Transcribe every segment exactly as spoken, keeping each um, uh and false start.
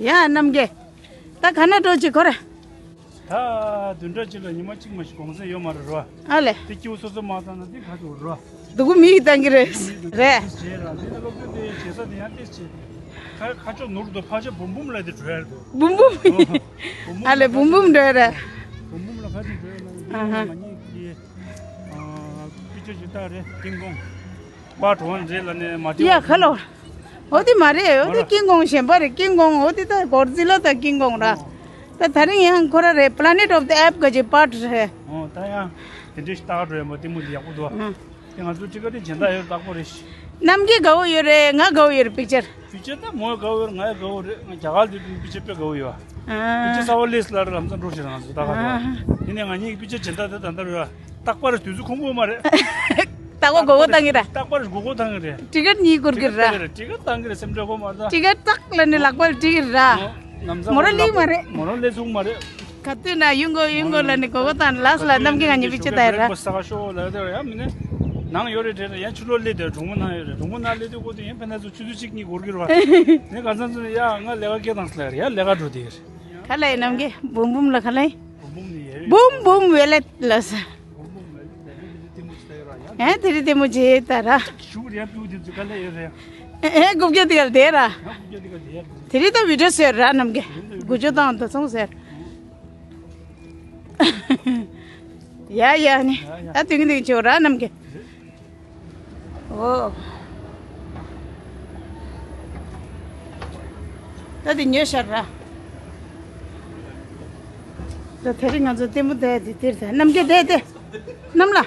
ཡ་རྣམ་རྒྱལ། ད་ག་ན་འགྲོ་ཅིག་ཁོ་ར། ད་བདུན་ཕྲག་གཅིག་ལ་ཉི་མ་གཅིག་མ་ཞིག་གུང་སེང་ཡོད་མ་རེད་རོ། ཨ་ལེ། དེ་སྐྱིད་སོ་སོ་མ་བཏང་ན་དེ་ག་ཚོད་རོ། སྡུག་གུ་མིག་བཏང་གི་རེད། རེད། བྱས་ར་དེ་ནི་སློབ་སྦྱོང་དེ་བྱེད་ས་དེ་ཡང་ཏེ་བྱེད། ཁ་ཁ་ཕྱོགས་ནོར་འདུག་ཕ་ཆ་འབུམ་འབུམ་ལ་དེ་བྲོས་ཡར་འདུག་འབུམ་འབུམ། ཨ་ལེ་འབུམ་འབུམ་འགྲོ་ར། འབུམ་འབུམ་ལ་ཕ་ཆ་འགྲོ་ཡ་ན་ཨ་ཧ། ང་གཉིས་ཀྱི་ཨ་པི་ཅར་ཅིག་ལྟ་རེད། ཀིང་ཀོང་པ་གྲོང་རེད་ལ་ནས་མ་ཡ་ཁ་ལོ། འོ་དེ་མ་རེད། འོ་དེ་ཀིང་ཀོང་གཞན་པ་རེད། ཀིང་ཀོང་འོ་དེ་ད་གོར་ཛི་ལ་ད་ཀིང་ཀོང་ར། ད་ད་རིང་ཡང་ཁོ་ར་རེད། Planet of the Apes ག་ཅིག་པར་རེད། ཨོ་ད་ཡང་དེ་འདྲའི་ཞིག་ལྟ་ག་འགྲོ་ཡ་མ་ལྟད་མོ་དེ་ཡག་པོ་འདུག་ཨ། དེ་ང་ཚོ་ཊི་ཀེ་ཊི་སྦྱིན་བདག་ཡོད་རྟག་པོ་རེད། རྣམ་རྒྱལ་དགའ་བོ་ཡོད་རེད། ང་དགའ་བོ་ཡོད་རེད་པིག་ཅར། པིག་ཅར་ད་མོ་དགའ་བོ་ཡོད་རེད། ང་ཡང་དགའ་བོ་རེད། ང་རྒྱ་གར་དུས་དུས་པིག་ཅར་དཔེ་དགའ་བོ་ཡོད། པིག་ཅར་གསར་པ་སླེབས་སླ་རེད་ལམ་སང་འགྲོ་ཞེས་རང་ཚོ་ད་ག་འགྲོ། དེ་ནས་ང་གཉིས་པིག་ཅར་སྦྱིན་བདག་དེ་ད་ལྟ་རེད། རྟག་པར་དུས་ཚོད་ཁོམ་གི་མ་རེད། རྟག་པར་མགོ་སྐོར་བཏང་གི་ར། རྟག་པར་མགོ་སྐོར་བཏང་གི་རེད། ཊི་ཀེ་ཊི་གཉིས་བསྐུར་གི་ར། ཊི་ཀེ་ཊི་བཏང་གི་རེད། སེམས་ཁྲལ་གོ་མ་རེད། ཊི་ཀེ་ཊི་བཏགས་ལ་ནི་ལག་པར་སྒྲིག་གི་ར། ནམ་ཟང་མོ་ར་ལི་མ་རེད། མོ་རང་ལས་ཚུགས་མ་རེད། ག་དུས་ན་ཡུང་གོ་ཡུང་གོ་ལ་ནི་གོ་གོ་དང་ལ་སི་ལ་རྣམ་རྒྱལ་ང་གཉིས་པིག་ཅར་ལྟ་ཡ་ར། ས་ག་ཤོག་ལ་དེ་ཡ་མི་ནི་ནང་ཡོད་རེད་དྲན་ཡ། ཕྱི་ལོགས་སླེབས་དེ་གྲོང་མོ་ནང་ཡོད་རེད། གྲོང་མོ་ནང་སླེབས་དུས་ཀོ་དུས་ཡིན་ཕན་ན་ཚོ་ཆུ་ཚོད་གཅིག་གཉིས་འགོར་གི་རེད་བ། ནི་ག་ཚང་ཚོ་ནི་ཡ་ང་ལས་ཀ་སྐད་བཏང་སླེབས་རེད། ཡ་ལས་ཀ་འགྲོ་དེ་རེད། ག་ལ་ཡིན་རྣམ་རྒྱལ་འབུམ་འབུམ་ལ་ག་ལ་ཡིན། འབུམ་འབུམ་ནི་ཡ་རེད། འབུམ་འབུམ་ཝེ་ལེ་ལ་ས། ཨེ་དེ་རིང་ལྟད་མོ་བྱེད་ད་ར། ཞུ་རེད་ཡ། ཕྲུ་གུ་དེ་ཚོ་ག་ལ་ཡོད་རེད། ཨེ་ཨེ་རྐུབ་བཀྱག་དེ་ག་ལ་དེ་ར། ཡ་རྐུབ་བཀྱག་དེ་ག་ལ་དེ་ཡ། དེ་རིང་ད་བི་ཌི་ཡོ་ཟེར་ར་རྣམ་རྒྱལ། དགུ་བཅུ་དང་དོ་སོང་ཟེར། ཡ་ཡ་ནི། ཡ་ཡ། ད་དུང་དུང་ཆོ་ར་རྣམ་རྒྱལ། ཨོ། ད་དེ་ཉོས་ཤར་ར། ད་དེ་རིང་ང་ཚོ་ལྟད་མོ་བལྟ་དེ་དེར་ད་རྣམ་རྒྱལ་བལྟ་དེ། རྣམ་ལ།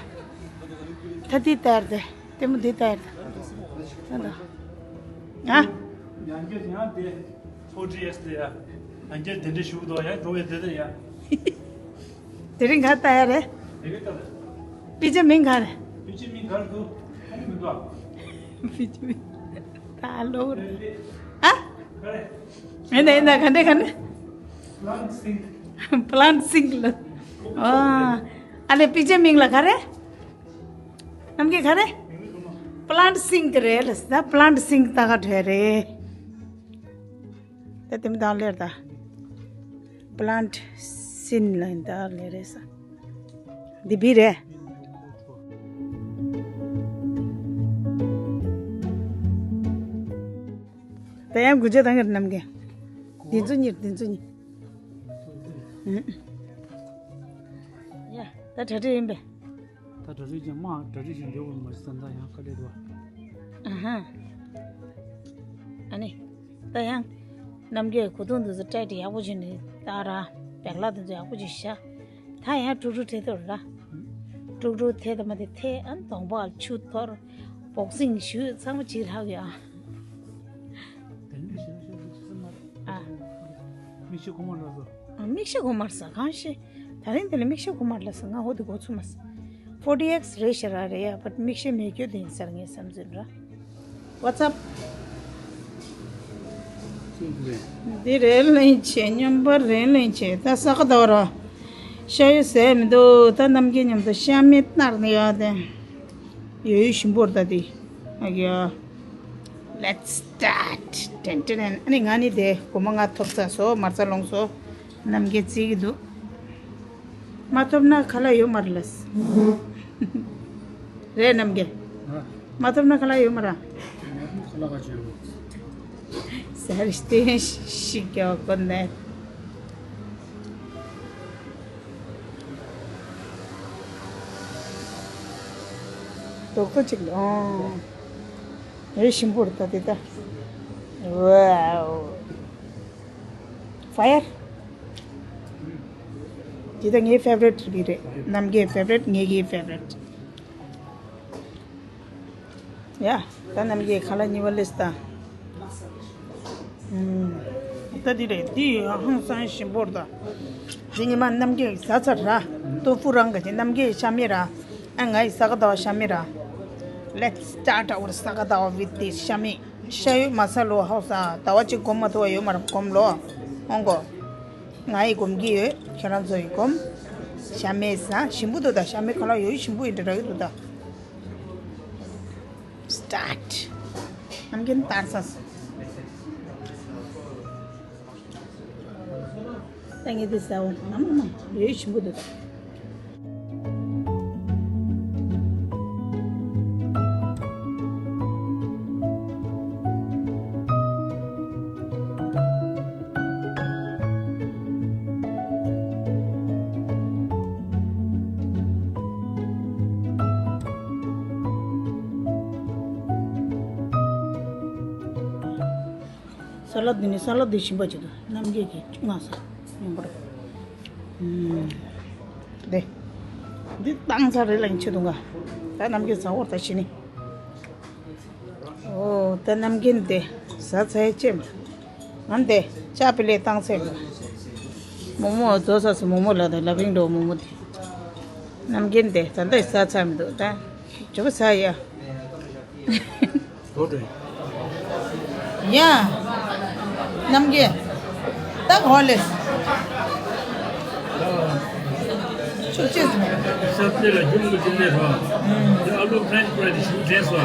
ད་དེ་ལྟར་དེ་ལྟད་མོ་དེ་ལྟར་ད། ད་ད། ཨ། ཡང་རྒྱུ་ཡང་དེ། ཕོ་ཊི་ཨེག་སི་དེ་ཡ། ཡང་རྒྱུ་དེ་འདྲ་ཞུ་གི་འདུག་ཡ་འགྲོ་བའི་དེ་དེ་ཡ། དེ་རིང་ག་ལྟ་ཡ་རེད། དེ་ག་ལྟ་རེད། པི་ཅར་མིང་ག་རེད། པི་ཅར་མིང་ག་རེ་འདུག་ཁོང་མི་འདུག་པི་ཅར་མིང་། ད་ལོ་རེད། ཨ། ག་རེ། ཨེ་ན་ཨེ་ན་ག་འདྲ་ག་འདྲ། པི་ལན་ཊི་སིང་། པི་ལན་ཊི་སིང་ལ། ཨ། ཨ་ལེ་པི་ཅར་མིང་ལ་ག་རེ། རྣམ་རྒྱལ་ག་རེ། པི་ལན་ཊི་སིང་གི་རེད་ལ་ད་པི་ལན་ཊི་སིང་ད་ག་འདྲ་རེད། ད་དེ་མི་དང་ལེར་ད། པི་ལན་ཊི་སིན་ལ་ཡིན་ད་ལེ་རེད་ས། འདི་བི་རེད། ད་ཡང་དགུ་བརྗེ་དང་གི་རྣམ་རྒྱལ། འདི་ཚོ་གཉིས་འདི་ཚོ་གཉིས། ཨུ། ཡ་ད་གྲ་སྒྲིག་ཡིན་པས། ད་གྲ་སྒྲིག་ཅན་མ་གྲ་སྒྲིག་ཅན་འདྲ་བོ་མ་ཟད་ད་ཡང་དཀའ་ལས་འདུག་ཨ་ཧ། ཨ་ནི། ད་ཡང་། རྣམ་རྒྱལ་གོས་ཐུང་འདི་ཚོ་སྤྲད་དེ་ཡག་པོ་བྱས་ནས་ད་ར། བེག་ལག་འདི་ཚོ་ཡག་པོ་བྱས་བཞག་ད་ཡང་ཀྲུག་ཀྲུག་ཐེ་ཐོར་ར། ཀྲུག་ཀྲུག་ཐེ་ད་མ་དེ་ཐེ་ཨ་ནི་གདོང་པ་ཆུ་ཐོར། བོག་སིང་ཞུས་ཚང་མ་བྱེད་ལྷག་ཡོད་ཨ། དེ་ནས་ཤེས་ཤེས་ཤེས་ཤེས་མ་རེད། ཨ། མིག་ཤེལ་གོང་མ་ལ་སོ། ཨ་མིག་ཤེལ་གོང་མར་ཟ་གང་ཤེས། ད་རིང་དེ་ལ་མིག་ཤེལ་གོང་མར་ལ་ཟ་ང་ཧོ་དེ་གོ་ཚུ་མ་ཟ། ཕོར་ཊི་ཨེག་སི་རེད་ཤ་ར་རེད་ཡ་བཊ་མིག་ཤེལ་མེད་རྒྱུ་དེ་ཡིན་ཟེར་ངས་བསམ་ཚུལ་ར། What's up? འདི་རེད་ལེན་ཆེ་སྙོམས་པར་རེད་ལེན་ཆེ་ད་ས་ག་ཟླ་བ་ར། ཤ་ཡོད་ཟས་མི་འདུག་ད་རྣམ་རྒྱལ་མཉམ་དུ་ཤ་མེད་སྣར་ནས་ཡོད་དེ། ཡོད་ཡོད་ཞིམ་པོར་ད་དེ། ཨ་ཡ། Let's start. ཏན་ཏན་ཨ་ནི་ང་ནི་དེ་སྒོར་མོ་ལྔ་ཐོབ་ཚར་སོང་། མ་རྩ་ལོངས་སོང་། རྣམ་རྒྱལ་བརྩི་གི་འདུག་མ་ཐོབ་ན་ཁ་ལག་ཡོད་མ་རེད་ལ། རེད་རྣམ་རྒྱལ། ཨ། མ་ཐོབ་ན་ཁ་ལག་ཡོད་མ་རེད། ཁ་ལག་ག་ཅི་ཡོད། ཟེར་སྟེ་ཤི་རྒྱག་གོ་ནས། རྡོག་རྡོག་ཅིག་ལོང་། ཨེ་ཞིམ་པོ་རེད་ད་དེ་ད། Wow. Fire. འདི་ད་ངའི་ཕེ་ཝ་རི་ཊི་རེད། རྣམ་རྒྱལ་ཕེ་ཝ་རི་ཊི། ངའི་གི་ཕེ་ཝ་རི་ཊི། ཡ། ད་རྣམ་རྒྱལ་ཁ་ལག་གཉིས་པ་སླེབས་ད། ཨུམ། ད་འདི་རེད། འདི་ཧང་སང་ཞིམ་པོ་རེད་ད། འདི་ཉི་མ་རྣམ་རྒྱལ་ཟ་ཚར་ར། ཏོ་ཧྥུ་རང་ག་ཅིག་རྣམ་རྒྱལ་ཤ་མེད་ར། ཨ་ང་ཡི་ས་ག་ཟླ་བ་ཤ་མེད་ར། Let's start our ས་ག་ཟླ་བ་with this ཤ་མེད། ཤ་ཡོད་མ་ས་ལོ་ཧའོ་ས་ཟླ་བ་གཅིག་སྒོམ་མ་ཐུབ་པ་ཡོད་མ་རེད་སྒོམ་ལོ། ཧོང་གོ། ང་ཡི་སྒོམ་གྱི་ཡོད། ཁྱེད་རང་ཚོ་ཡི་སྒོམ། ཤ་མེད་ཟ་ཞིམ་པོ་འདུག་ད་ཤ་མེད་ཁ་ལག་ཡོད་ཞིམ་པོ་ཡིན་འདྲ་རག་གི་འདུག་ད། Start. I'm getting tired. ད་ངས་དེ་ཟ་འོང་ནམ་ནམ་ལོས་ཞིམ་པོ་འདུག་ས་ལ་འདི་ནི་ས་ལ་འདི་ཞིམ་པ་ཅིག་འདུག་རྣམ་རྒྱལ་གྱིས་མངགས་ས་ཡོང་པར། ཨུམ། འདི། འདི་བཏང་ཚར་རེད་ལ་ཡིན་ཆེད་དུ་འགའ། ད་རྣམ་རྒྱལ་ཟ་འོར་ད་ཤི་ནི། ཨོ་ད་རྣམ་རྒྱལ་འདི་ཟ་ཚར་ཡ་ཅེམ། ང་འདི་ཅ་པི་ལེ་བཏང་ཚར་འདུག་མོ་མོ་རྫོ་ས་སུ་མོ་མོ་ལ་དང་ལ་བིང་འགྲོ་མོ་མོ་འདི། རྣམ་རྒྱལ་འདི་ད་འདི་ཟ་ཚར་མི་འདུག་ད། ཇོ་བོ་ཟ་ཡ། ཡ། རྣམ་རྒྱལ། ད་གོ་ལེ། ཆུ་ཆེ་སོང་། ས་དེ་ལ་རྒྱུན་དུ་ཅི་ལས་རོ། དེ་ཨ་ལུ་ཕྲན་ཕུ་ར་དེ་ཞུ་དྲན་སོ།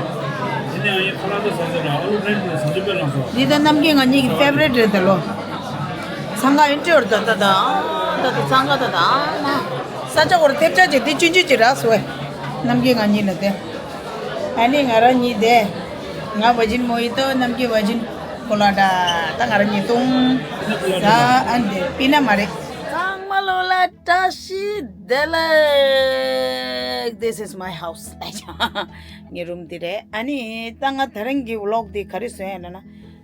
དེ་ནས་ཨ་ཡེ་ཁ་ལག་ཏུ་ཟ་ཟ་ལ་ཨ་ལུ་ཕྲན་ཕུ་ར་ཟ་འདི་པའི་ལང་སོ། འདི་ད་རྣམ་རྒྱལ་ང་གཉིས་ཀྱི་ཕེ་ཝ་རེ་ཊི་རེད་ད་ལོ། ཚང་ག་ཨིན་ཊི་ཝར་ད་ད་ད་ད་ད་ཚང་ག་ད་ད་ན། ས་ཆ་བོར་ཐེབས་ཆ་ཅིག་དེ་ཆུན་ཆུན་ཅིག་རག་སོ་བས། རྣམ་རྒྱལ་ང་གཉིས་ལ་དེ། ཨ་ནི་ང་རང་གཉིས་དེ། ང་བ་ཇིན་མོ་ཡི་ཏོ་རྣམ་རྒྱལ་བ་ཇིན་ཀོ་ལ་ཌ། ད་ང་རང་གཉིས་བཏུང་། ད་ཨ་འདི་པི་ན་མ་རེད། ཚང་མ་ལོ་ལ་བཀྲ་ཤིས་བདེ་ལེགས། This is my house. ངའི་རུམ་འདི་རེད། ཨ་ནི་ད་ང་ད་རིང་གི་ཝི་ལོག་འདི་ག་རེ་བཟོས་ཡིན་ན།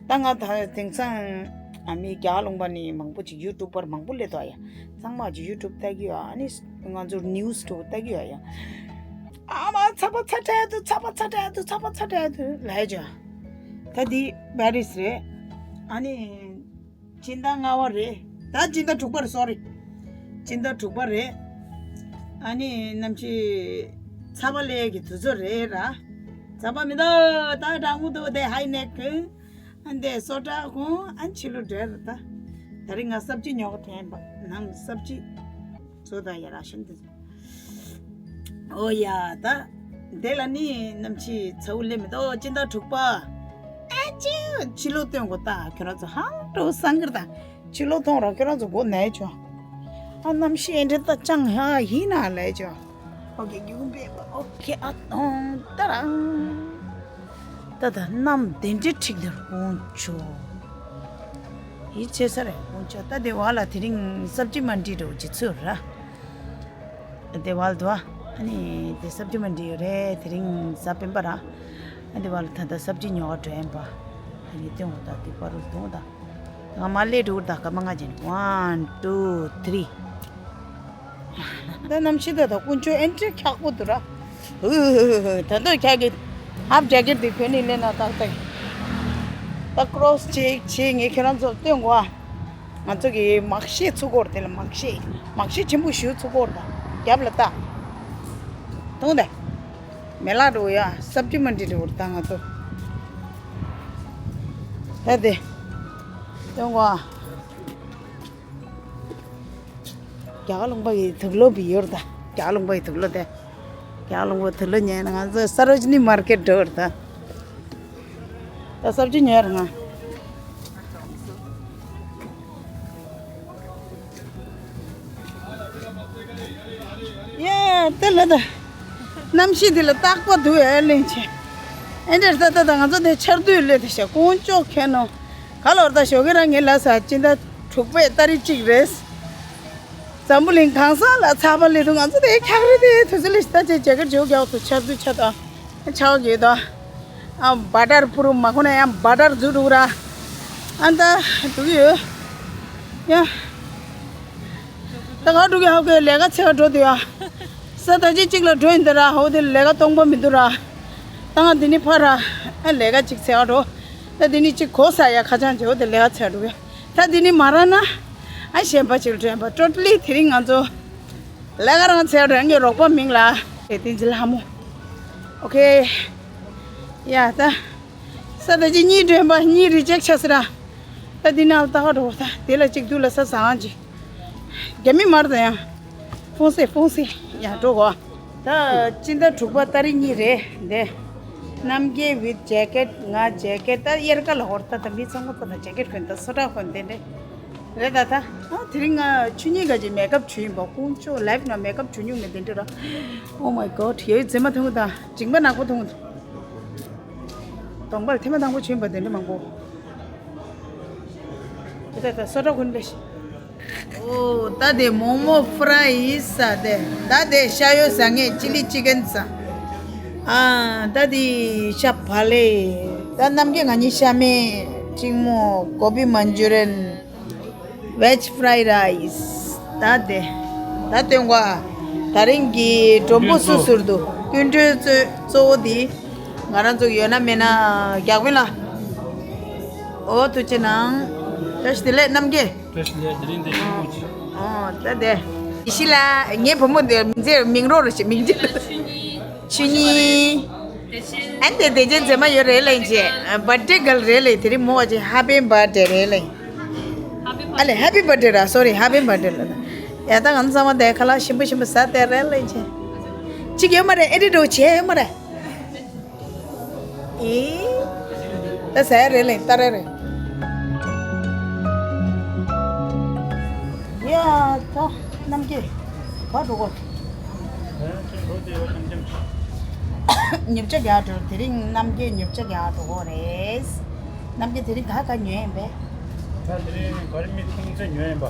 ད་ང་ད་དེང་སང་ཨ་མི་རྒྱ་ལུང་པ་ནི་མང་པོ་ཅིག་ཡུ་ཊུབ་པར་མང་པོ་སླེབས་འདུག་ཡ། ཚང་མ་ཅིག་ཡུ་ཊུབ་ལྟ་གི་ཡོད། ཨ་ནི་ང་ཚོར་ནིའུ་སི་འགྲོ་ལྟ་གི་ཡོད་ཡ། ཨ་མ་ཚ་པ་ཚ་དྲགས་འདུག་ཚ་པ་ཚ་དྲགས་འདུག་ཚ་པ་ཚ་དྲགས་འདུག་ལབ་ཡ་ཅིག་ད་འདི་པེ་རི་སི་རེད། ཨ་ནི་སྤྱི་ཟླ་ལྔ་པ་རེད། ད་སྤྱི་ཟླ་དྲུག་པ་རེད། སོ་རི། སྤྱི་ཟླ་དྲུག་པ་རེད། ཨ་ནི་ནམ་ཞིག་ཚ་པ་ལས་ཀྱི་དུས་ཚོད་རེད་ར། ཚ་པ་མི་འདུག་ད་གྲང་མོ་འདུག་དེ་ཧའི་ནེག་གི། ཨ་འདས་སོ་དྲག་ཁོང་ཨ་ཕྱི་ལོ་འདྲེ་རུ་ད། ད་རིང་ང་སབ་ཅི་ཉོ་ག་དྲན་པ་ནང་སབ་ཅི། བཟོ་ད་ཡ་ར་ཤིན་ཏུ། ཨོ་ཡ་ད། དེ་ལ་ནི་ནམ་ཕྱི་ཚ་བོ་ལེ་མི་འདུག་སྤྱི་ཟླ་དྲུག་པ། ཨ་ཅི། ཕྱི་ལོ་སྟོན་གོ་ད་ཁྱོད་རང་ཚོ་ཧང་ཀྲོ་སང་གིར་ད། ཕྱི་ལོ་ཐོང་ར་ཁྱོད་རང་ཚོ་མགོ་ནས་ཆོག་ཨ་གནམ་གཤིས་འདྲེ་ད་ཅང་ཧ་ཡིན་ན་ལས་ཆོག་ཨོ་ཁེ་རྒྱུག་པས་ཨོ་ཁེ་ཨ་ཐོང་ཏ་རང་། ད་ད་གནམ་དེ་འདྲའི་འཁྲིག་དེར་དགོང་ཆོ། ཡིད་ཆེས་ས་རེད་དགོང་ཆོ། ད་དེ་བ་ལ་དེ་རིང་སབ་ཅི་མན་ཌི་འགྲོ་ཅི་ཚོད་ར། དེ་བ་ལ་དུ་བ་ཨ་ནི་དེ་སབ་ཅི་མན་ཌི་ཡོད་རེད། དེ་རིང་གཟའ་སྤེན་པ་ར། ཨ་དེ་བ་ལ་ད་ད་སབ་ཅི་ཉོ་བ་འགྲོ་ཡིན་པ། ཨ་ནི་སྟོན་འོ་ད་དེ་པ་རུ་དུང་ད། ང་མ་ལས་འགྲོ་ད་ཀ་མ་ང་ཅན། One, two, three. ད་གནམ་གཤིས་ད་ད་དཀོན་མཆོག་ཨེ་འདྲ་འཁྱག་པོ་འདུག་ར། ཧུ་ཧུ་ཧུ་ཧུ། ད་དུང་འཁྱག་གི་ཧབ་ཇེ་ཀེཊ་དེ་གོན་ནས་སླེབས་ན་ཏག་ཏག་ད་ཀྲོ་སི་ཅིག་བྱེད་ངས་ཁྱེད་རང་ཚོར་སྟོན་གོ་ཨ། ང་ཚོ་གི་མག་ཤེས་ཚུགས་སྐོར་དེ་ལ་མག་ཤེས་མག་ཤེས་ཆེན་པོ་ཞུ་ཚུགས་སྐོར་ད་རྒྱབ་ལ་ལྟ། མཐོང་དེ། མེ་ལག་འགྲོ་ཡ་སབ་ཅི་མན་ཌི་འགྲོ་ད་ང་ཚོ། ད་དེ། སྟོན་གོ་ཨ། རྒྱ་གར་ལུང་པ་ཡི་དུག་ལོག་བི་ཡོར་ད། རྒྱ་གར་ལུང་པ་ཡི་དུག་ལོག་དེ། རྒྱ་གར་ལུང་པ་དུག་ལོག་ཉན་ན་ང་ཚོ་སར་བོ་ཇི་ནི་མར་ཀེཊ་འགྲོ་ཡོར་ད། ད་སབ་ཅི་ཉོ་ཡར་ང་། ཡ་དེ་ལ་ད། གནམ་གཤིས་དེ་ལ་རྟག་པ་འདུག་ཨེ་ལེན་ཆེ། ཨེ་འདྲ་ད་ད་ད་ང་ཚོ་དེ་ཆར་དུས་ལས་དེ་ཤ་ཀོང་ཅོག་ཁེ་ནོ། ག་ལོར་ད་ཞོགས་ཀྱི་རང་ངེད་ལ་ས་སྤྱི་ཟླ་དྲུག་པའི་ཏ་རིག་གཅིག་རེད། འཛམ་བུ་གླིང་གང་ས་ལ་ཚ་བ་ལས་དུ་ང་ཚོ་དེ་འཁྱག་རེད་དེ་དུས་ཚོད་ལས་ཤི་ད་ཅེ་ཇེ་ཀེ་ཊི་ཇོ་རྒྱག་ཏུ་ཆར་དུས་ཆ་ད་ཆའོ་གི་ད་ཨ་བ་ཏར་པུ་རུ་མ་ཁོ་ན་ཡང་བ་ཏར་འཛུ་འགྲོ་ར་ཨ་ད་འགྲོ་གི་ཡོད་ཡ། ད་ག་འགྲོ་གི་ཧ་གོ་ལས་ཀ་ཚེ་ག་འགྲོ་དུས་ཨ་ས་ད་ཅི་གཅིག་ལ་འགྲོ་ཡིན་ད་ར་ཧོ་དེ་ལས་ཀ་སྟོང་པ་མི་འདུག་ར་ད་ང་འདི་ནི་ཕ་ར་ཨ་ལས་ཀ་གཅིག་ཚེ་ག་འགྲོ། ད་འདི་ནི་གཅིག་གོ་ས་ཡ་ཁ་ཆང་ཇོ་དེ་ལས་ཀ་ཚེ་ག་འགྲོ་གི་ད་འདི་ནི་མ་ར་ན། ཨ་གཞན་པ་ཅིག་ལ་དྲན་པ་ཊོ་ཊ་ལི་དེ་རིང་ང་ཚོ་ལས་ཀ་རང་ཚེ་རང་གི་རོགས་པ་མིང་ལ་དེ་བསྟན་འཛིན་ལྷ་མོ། ཨོ་ཁེ། ཡ་ད། ས་ད་ཅི་གཉིས་དྲན་པ་གཉིས་རི་ཇེག་ཆ་སི་ར། ད་འདི་ནང་ལ་ལྟ་ག་འགྲོ་ད་དེ་ལ་གཅིག་དུས་ལ་ས་ཟ་ང་ཅི། རྒྱ་མི་མར་ད་ཡང་། ཕོང་སེ་ཕོང་སེ་ཡ་འགྲོ་གོ། ད་སྤྱི་ཟླ་དྲུག་པ་ཏ་རིག་གཉིས་རེད་འདི། རྣམ་རྒྱལ་ཝིད་ཇེ་ཀེཊ་ང་ཇེ་ཀེཊ་ད་དབྱར་ཁ་ལ་ཧོར་ད་ད་མི་ཚང་མ་ད་ད་ཇེ་ཀེཊ་གོན་ད་སོ་ཊ་གོན་དེ་འདྲ། རེད་ད་ད། ཨ་དེ་རིང་ང་ཆུ་གཉིས་ག་ཅིག་མེག་ཨབ་བྱུག་ཡིན་པ། དཀོན་མཆོག། ལའིབ་ནང་མེག་ཨབ་བྱུག་མྱོང་མེད་དེ་འདྲ་ར། Oh my God། ཡོད་མཛེས་མ་མཐོང་གི་ད། མཇིང་པ་ནག་པོ་མཐོང་གི་འདུག་གདོང་པར་ཐེངས་མ་དང་པོ་བྱུག་ཡིན་པ་དེ་འདྲ་མང་པོ། ད་ད་སོ་ཏྲ་གུན་ལེ་ཤི། ཨོ་ད་དེ་མོག་མོག་ཕ་རའི་ཟ་དེ། ད་དེ་ཤ་ཡོ་ཟ་ངེས། ཅི་ལི་ཅི་ཀན་ཟ། ཨ་ད་དེ་ཤ་བག་ལེབ། ད་རྣམ་རྒྱལ་ང་གཉིས་ཤ་མེད། གཅིག་མོ་གོ་བི་མན་ཇུ་རན། Veg fried rice། ད་དེ། ད་སྟོན་གོ། ད་རིང་གི་མགྲོན་པོ་སུ་ཟུར་དུ་སྐུ་མགྲོན་གཙོ་གཙོ་བོ་དེ། ང་རང་ཚོ་ཡོད་ན་མེད་ན་རྒྱག་པིན་ལ། ཨོ་ཐུགས་རྗེ་གནང་། བཀྲ་ཤིས་བདེ་ལེགས་རྣམ་རྒྱལ། བཀྲ་ཤིས་བདེ་ལེགས། དེ་རིང་དེ་ཡིན་པོ་ཆེ། ཨོ་ད་དེ། ཡེ་ཤེས་ལགས། ངའི་བུ་མོ་དེ་མིང་ཚེ་མིང་རོ་རུ་ཞིག་མིང་ཚེ། ཆུ་གཉིས། ཨན་དེ་དེ་ཅན་མཛེས་མ་ཡོད་རེད་ལེ་ཅེ། བར་ཐི་ཌེ་གལ་རེད་ལེ། དེ་རིང་མོ་བ་ཅེ་ཧེ་པི་བར་ཐི་ཌེ་རེད་ལེ། ཨ་ལེ་ཧེ་པི་བར་ཐི་ཌེ་ར། སོ་རི། ཧེ་པི་བར་ཐི་ཌེ་ལ་ན། ཡ་ད་ང་ཚང་མ་དེ་ཁ་ལག་ཞིམ་པོ་ཞིམ་པོ་ཟ་དེ་རེད་ལེ་ཅེ། ཅིག་ཡོད་མ་རེད། ཨེ་ཌི་ཊི་བྱས་ཡོད་མ་རེད། ཨེ། ད་ཟ་ཡ་རེད་ལེ། ད་རེད་རེད། ཡ་ད་རྣམ་རྒྱལ་ག་འགྲོ་གོ། ཉོ་ཆ་རྒྱག་འགྲོ། དེ་རིང་རྣམ་རྒྱལ་ཉོ་ཆ་རྒྱག་འགྲོ་གོ་རེད། རྣམ་རྒྱལ་དེ་རིང་ག་ག་ཉོས་ཡིན་པས། ད་དེ་རིང་ག་རེ་མི་ཐུང་ཚད་ཉོས་ཡིན་པ།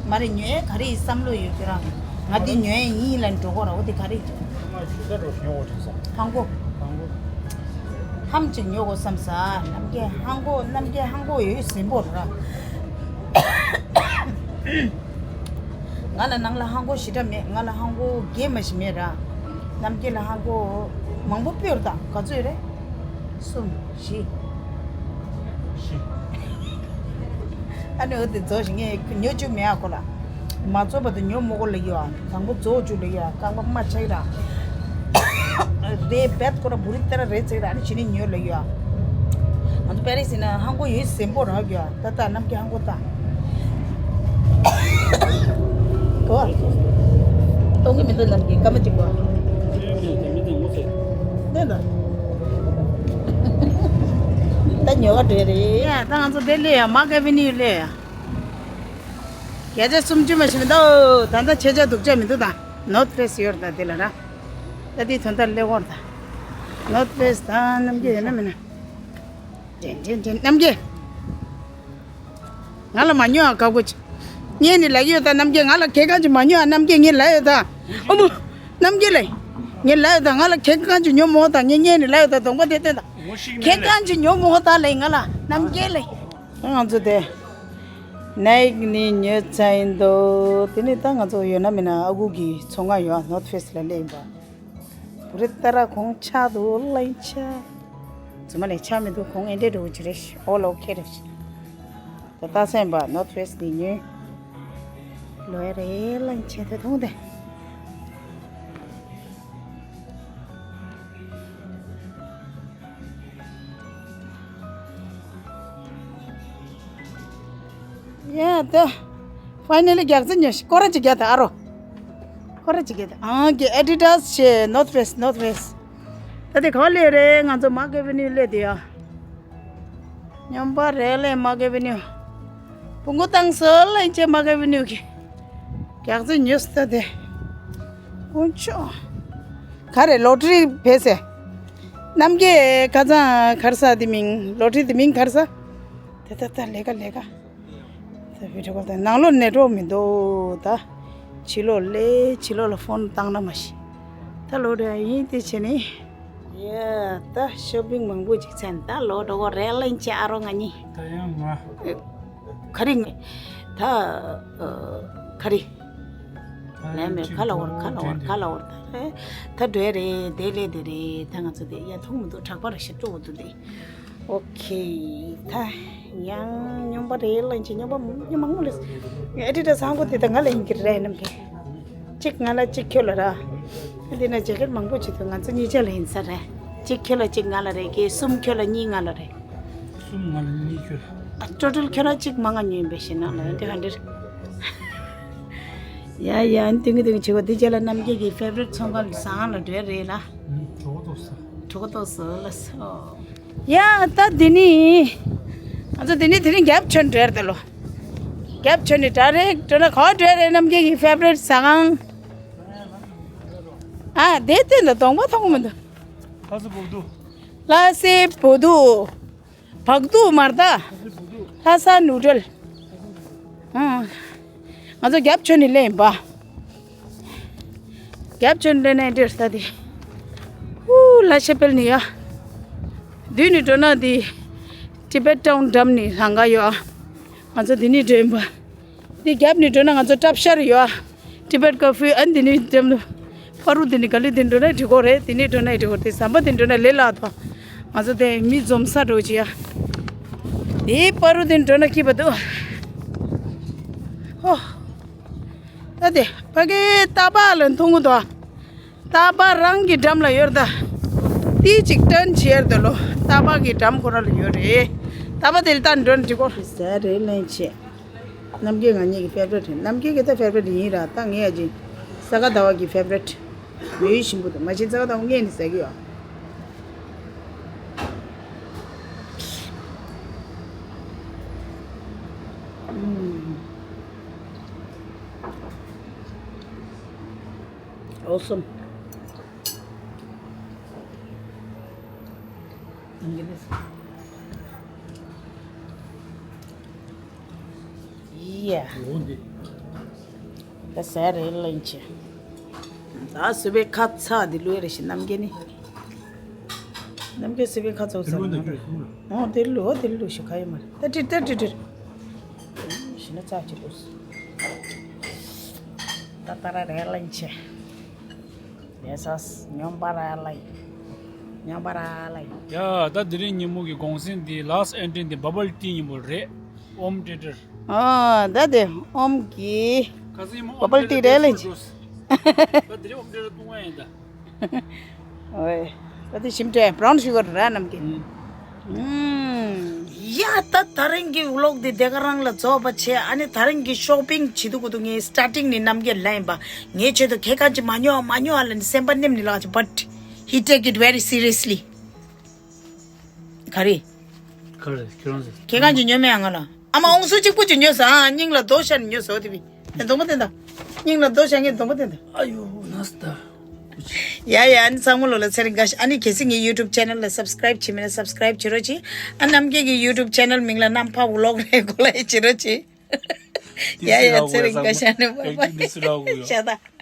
མ་རེད། ཉོ་ཡས་ག་རེ་ཡི་བསམ་བློ་ཡོད་ཁྱོད་རང་། ང་འདི་ཉོ་ཡས་ཡིན་ལ་འགྲོ་གོ་ར། འོ་དེ་ག་རེ། ང་ཇུ་ས་རོ་ཉོ་གོ་དྲན་ས། ཧང་གོ། ཧང་གོ། ཧམ་ཅིག་ཉོ་གོ་བསམ་ས། རྣམ་རྒྱལ་ཧང་གོ། རྣམ་རྒྱལ་ཧང་གོ་ཡོད་ཟིན་པོ་ར། ང་ལ་ནང་ལ་ཧང་གོ་ཞེ་དྲག་མེད། ང་ལ་ཧང་གོ་རྒྱས་མ་ཞིག་མེད་ར། རྣམ་རྒྱལ་ལ་ཧང་གོ་མང་པོ་སྤོས་ར། ད་ག་ཚོད་རེད། གསུམ། བཞི། བཞི། ཨ་ནི་འོ་དེ་རྫོགས་ཤིང་ངས་ཉོ་བཅུག་མེད་ཨ་ཁོ་ལ། མ་རྫོགས་བར་དུ་ཉོ་མི་དགོས་ལ་ཡོད་ཨ། དང་པོ་རྫོགས་བཅུག་ལ་ཡོད་ཨ། རྐང་པ་མ་ཆག་ར། རེད་བེད་ཁོ་ར་བུ་རི་ཏེ་ར་རེད་ཚེ་ར། ཨ་ནི་ཕྱི་ནས་ཉོ་ལ་ཡོད་ཨ། ང་ཚོ་པེ་རི་སི་ན་ཧང་གོ་ཡོད་ཟིན་པོ་རག་ཡོད་ཨ། ད་ལྟ་རྣམ་རྒྱལ་ཧང་གོ་ད། གོ་ཨ། གཏོང་གི་མི་འདུག་རྣམ་རྒྱལ་སྐར་མ་གཅིག་གོ་ཨ། ལྟོས་དང་། ད་ཉོ་ག་འགྲོ་རེད་ཡ། ད་ང་ཚོ་དེ་སླེབས་ཡ། མག་ཨེ་ཝེ་ནིའུ་སླེབས་ཡ། བརྒྱ་ཆ་སུམ་ཅུ་མ་ཞིག་མི་འདུག་ད་ལྟ་ཆེ་ཆ་སྡུག་ཆ་མི་འདུག་ད་ནོར་ཐི་ཕེ་སི་ཡོད་རེད་ད་དེ་ལ་ར། ད་དེའི་དོན་དག་སླེབས་ཡོད་རེད་ད། ནོར་ཐི་ཕེ་སི་ད་རྣམ་རྒྱལ་ཡོད་ན་མེད་ན། དྲན་དྲན་དྲན། རྣམ་རྒྱལ། ང་ལ་མ་ཉོ་ཨ། ཁག་པོ་ཅིག་ངས་ནི་ལབ་ཡོད་ད་རྣམ་རྒྱལ། ང་ལ་གད་གང་ཅིག་མ་ཉོ་ཨ། རྣམ་རྒྱལ་ངས་ལབ་ཡོད་ད། ཨོ་མོ། རྣམ་རྒྱལ་ལེ། ངས་ལབ་ཡོད་ད། ང་ལ་གད་གང་ཅིག་ཉོ་མོ་ད། ངས་ངས་ནི་ལབ་ཡོད་ད། གདོང་པ་དེ་བསྟན་ད། གད་གང་ཅིག་ཉོ་མོ་ད་ལེ་ང་ལ། རྣམ་རྒྱལ་ལེ། ང་ཚོ་དེ་ནའིག་ནི་ཉོས་ཚར་ཡིན་འདུག་དེ་ནི་ད་ང་ཚོ་ཡོད་ན་མེད་ན་ཨ་ཁུ་གི་ཚོང་ཁང་ཡོད་ཨ། ནོར་ཐི་ཕེ་སི་ལ་སླེབས་ཡིན་པ། བུ་རེ་ཏ་ར་གོང་ཆག་འདུག་ལེན་ཆ། རྫུན་མ་ལས་ཆག་མི་འདུག་གོང་ཨེ་འདྲས་འགྲོ་གི་རེད། ཨོལ་ཨོ་ཁེ་རེད། ད་ལྟ་སེམས་པ་ནོར་ཐི་ཕེ་སི་ནི་ཉོས། ལོས་རེད་ལེན་ཆ་དེ་མཐོང་དེ། ཡ་ད། ཕའི་ནལ་ལི་རྒྱག་ཚེ་ཉོ་ཤི། སྐོར་ར་ཅིག་རྒྱག་ད་ཨ་རོ། སྐོར་ར་ཅིག་རྒྱག་ད། ཨང་གི་ཨེ་ཌི་ཌ་སི་ཆེ། ནོར་ཐི་ཕེ་སི། ནོར་ཐི་ཕེ་སི། ད་དེ་ག་པར་སླེབས་རེད། ང་ཚོ་མག་ཨེ་ཝེ་ནིའུ་སླེབས་དེ་ཡ། སྨྱོན་པ་རེད་ལེ་མག་ཨེ་ཝེ་ནིའུ། བོང་གུ་བཏང་སོང་ལེན་ཆ་མག་ཨེ་ཝེ་ནིའུ་གི། རྒྱག་ཚེ་ཉོས་སོང་ད་དེ། དཀོན་མཆོག་ག་རེ་ལོ་ཊ་རི་ཕེ་སེ། རྣམ་རྒྱལ་ཁ་སང་ག་རེ་ཟ་དེ་མིང་། ལོ་ཊ་རི་དེ་མིང་ག་རེ་ཟ། ད་ད་ད་ལས་ཀ་ལས་ཀ། ད་བི་ཌི་ཡོ་ཀོལ་ད་ནང་ལོགས་ནེཊ་ཝརཀ་མི་འདུག་ད་ཕྱི་ལོགས་སླེབས། ཕྱི་ལོགས་ལ་ཕོན་བཏང་ན་མ་ཤེས། ད་ལོ་རེ་ཡིན་དེ་བྱས་ནི། ཡ་ད་ཤོ་པིང་མང་པོ་ཅིག་ཚན། ད་ལོ་འགྲོ་གོ་རེད་ལེན་ཆ་ཨ་རོ་ང་གཉིས། ད་ཡང་ང་། ག་རེ་ང་། ད་ཨ་ག་རེ། ད་ལན་མེད་ཁ་ལ་བོར་ཁ་ལ་བོར་ཁ་ལ་བོར་ད་རེད། ད་འགྲོ་ཡ་རེད། དེ་ལས་དེ་རེད། ད་ང་ཚོ་དེ་ཡ་མཐོང་མི་འདུག་དྲག་པ་རེད་ཤི་སྤྲོ་བོ་འདུག་དེ། ཨོ་ཁེ། ད་ཡང་སྨྱོན་པ་རེད་ལེན་ཆ་སྨྱོན་པ་སྨྱོན་མང་པོ་ལས། ཨེ་ཌི་ཌ་སི་ཧང་གོ་དེ་ད་ང་ལ་ཡིན་གྱི་རེད་རྣམ་རྒྱལ། གཅིག་ང་ལ་གཅིག་ཁྱོད་ལ་ར། འདི་ན་ཇེ་ཀེཊ་མང་པོ་ཅིག་འདུག་ང་ཚོ་གཉིས་ཆ་ལ་ཡིན་ས་རེད། གཅིག་ཁྱོད་ལ་གཅིག་ང་ལ་རེད། ཀྱེ་གསུམ་ཁྱོད་ལ་གཉིས་ང་ལ་རེད། གསུམ་ང་ལ་གཉིས་ཁྱོད་ལ། ཨ་ཊོ་ཊལ་ཁྱོད་རང་གཅིག་མང་ང་ཉོས་པའི་ཞེ་ན་ལ་ཡིན་དེ་ག་འདིར། ཡ་ཡ་ཨ་ནི་དུང་གི་དུང་བྱེད་གོ་དེ་རྗེས་ལ་རྣམ་རྒྱལ་གྱི་ཕེ་ཝ་རི་ཊི་ཚོང་ཁང་ལ་ཟ་ཁང་ལ་འགྲོ་ཡ་རེད་ལ། གྲོགས་ཏོག་ས། གྲོགས་ཏོག་ས་ལ་སོ། ཡ་ད་འདི་ནི། ང་ཚོ་འདི་ནི་དེ་རིང་རྒྱབ་ཆོན་འགྲོ་ཡ་རེད་ད་ལོ། རྒྱབ་ཆོས་ནི་ད་རེད་འགྲོ་ན་ག་བ་འགྲོ་རེད། རྣམ་རྒྱལ་གྱི་ཕེབ་རེཊ་ཟ་ཁང་། ཨ་དེ་སྟེང་དུ་གདོང་པ་མཐོང་གི་མི་འདུག་ལྷ་ས་བོ་དུ། ལྷ་སའི་བོ་དུ། བག་དུ་མར་ད། ལྷ་ས་ནུ་ཌལ། ཨ། ང་ཚོ་རྒྱབ་ཆོས་ནི་ལེན་པ། རྒྱབ་ཆོས་ནི་ལེན་ནས་འདིར་ལྟ་དེ། ཧུ་ལ་ཤེ་པེལ་ནི་ཡ། དུས་ནི་འགྲོ་ན་དེ། ཊི་བེཊ་ཊའུན་འགྲམ་ནི་ལང་ག་ཡོད་ཨ། ང་ཚོ་དེ་ནི་འགྲོ་ཡིན་པ། དེ་རྒྱབ་ནི་འགྲོ་ན་ང་ཚོ་ཊབ་ཤར་ཡོད་ཨ། ཊི་བེཊ་ཀོ་ཕི་ཨན་དེ་ནི་འགྲམ་དུ། ཕ་རུ་དེ་ནི་ག་ལི་དེ་འགྲོ་ན་འགྲིག་གོ་རེད། དེ་ནི་འགྲོ་ན་འགྲིག་གོ་དེ་ཟམ་པ་དེ་འགྲོ་ན་ལས་སླ་དོ། ང་ཚོ་དེ་མི་འཛོམས་ས་འགྲོ་ཅི་ཡ། དེ་པ་རུ་དེ་འགྲོ་ན་སྐྱིད་པ་འདུག་ཧོ། ད་དེ་ཕ་གི་ཏ་པ་ལ་མཐོང་གི་འདུག་ཏ་པ་རང་གི་འགྲམ་ལ་ཡོད་ད། ཏི་ཅིག་ཏན་བྱེར་དུ་ལོ། ཏ་པ་གི་འགྲམ་ཁོ་ར་ལ་ཡོད་རེད། ཏ་པ་དེ་ལ་ད་འགྲོ་ན་འགྲིག་གོ་ཟེར་རེད་ལན་ཆེ། རྣམ་རྒྱལ་ང་གཉིས་ཀྱི་ཕེབ་རེཊ་རེད། རྣམ་རྒྱལ་གྱི་ད་ཕེབ་རེཊ་ཡིན་ར། ད་ངས་ཡ་ཅིན་ས་ག་ཟླ་བ་གི་ཕེབ་རེཊ་མོས་ཞིམ་པོ་འདུག་མ་གཞི་ས་ག་ཟླ་བ་ངས་ནི་ཟ་གི་ཡོད། Awesome. Yeah. ད་ཟས་རེད་ལེན་ཆེ། ད་སུ་བའི་ཁ་ཚ་འདི་ལུས་རེ་ཞིག་རྣམ་རྒྱལ་ནི། རྣམ་རྒྱལ་སུ་བའི་ཁ་ཚ་ཚ་ན་རེད། ཨོ་དེ་ལུས་ཨོ་དེ་ལུས་ཞིག་ཁ་ཡོད་མ་རེད། ད་ཏྲི་ཏྲི་ཏྲི་ཏྲི། ཞི་ན་ཚ་ཅི་ལུས། ད་ད་ར་རེད་ལེན་ཆེ། ཡེ་སོ་སི་སྙོམས་པར་ལ། སྙོམས་པར་ལ། ཡ་ད་དེ་རིང་ཉིན་མོ་གི་གུང་སེང་འདི་ལཱ་སི་ཊི་ཨེན་ཊི་རི་འདི་བ་བལ་ཊི་ཉིན་མོ་རེད། ཨོམ་ཏྲེ་ཏྲེ། ཨ་ད་དེ་ཨོམ་གི་ཁ་སང་ཉིན་མོ་བ་བལ་ཊི་རེད་ལེ། ད་དེ་རིང་ཨོམ་ཏྲེ་ཏྲེ་བཏུང་བ་ཡིན་ད། ཨོའི། ད་དེ་ཞིམ་ཏྲེ་བྷ་རའུན་ཤུ་གར་ར་རྣམ་རྒྱལ། ཡ་ད་ད་རིང་གི་ཝི་ལོག་འདི་དེ་ག་རང་ལ་རྫོགས་པ་བྱས། ཨ་ནི་ད་རིང་གི་ཤོ་པིང་བྱེད་དུ་གོ་དུ་ངའི་སི་ཊར་ཊིང་ནི་རྣམ་རྒྱལ་ལ་ཡིན་པ། ངའི་ཆེད་དུ་ཁྱེད་གང་ཅི་མ་ཉོ་མ་ཉོ་ཨ་ལ་ནི་སེམས་པ་ནེམ་ནི་ལགས་ཀྱི། But he take it very seriously. ག་རེ། ག་རེ་ཁྱེད་རང་ཚོ། ཁྱེད་གང་ཅི་ཉོ་མེད་ཨ་ང་ལ། ཨ་མ་ཨོང་སུ་གཅིག་པུ་ཅིག་ཉོས་སོང་ཨ། སྙིང་ལ་རྡོ་ཤ་ནི་ཉོས་སོང་དེ་བི། ངས་གདོང་པ་བསྟན་ད། སྙིང་ལ་རྡོ་ཤ་ངས་གདོང་པ་བསྟན་ད། ཨ་ཡོ་ན་སྟ། ཡ་ཡ་ཨ་ནི་ཚང་མ་ལོ་ལ་ཚེ་རིང་དགའ་ཤ། ཨ་ནི་གལ་སྲིད་ངའི་ཡུ་ཊུབ་ཆེ་ནལ་ལ་སབ་སི་ཀ་རའིབ་བྱེད་མེད་ན་སབ་སི་ཀ་རའིབ་བྱེད་རོགས་གྱིས། ཨ་རྣམ་རྒྱལ་གྱི་ཡུ་ཊུབ་ཆེ་ནལ་མིང་ལ་རྣམ་ཕ་ཝི་ལོག་རེད་གོ་ལ་ཡ་བྱེད་རོགས་གྱིས། ཡ་ཡ་ཚེ་རིང་དགའ་ཤ་ནི་བ་བ་ཤ་ད།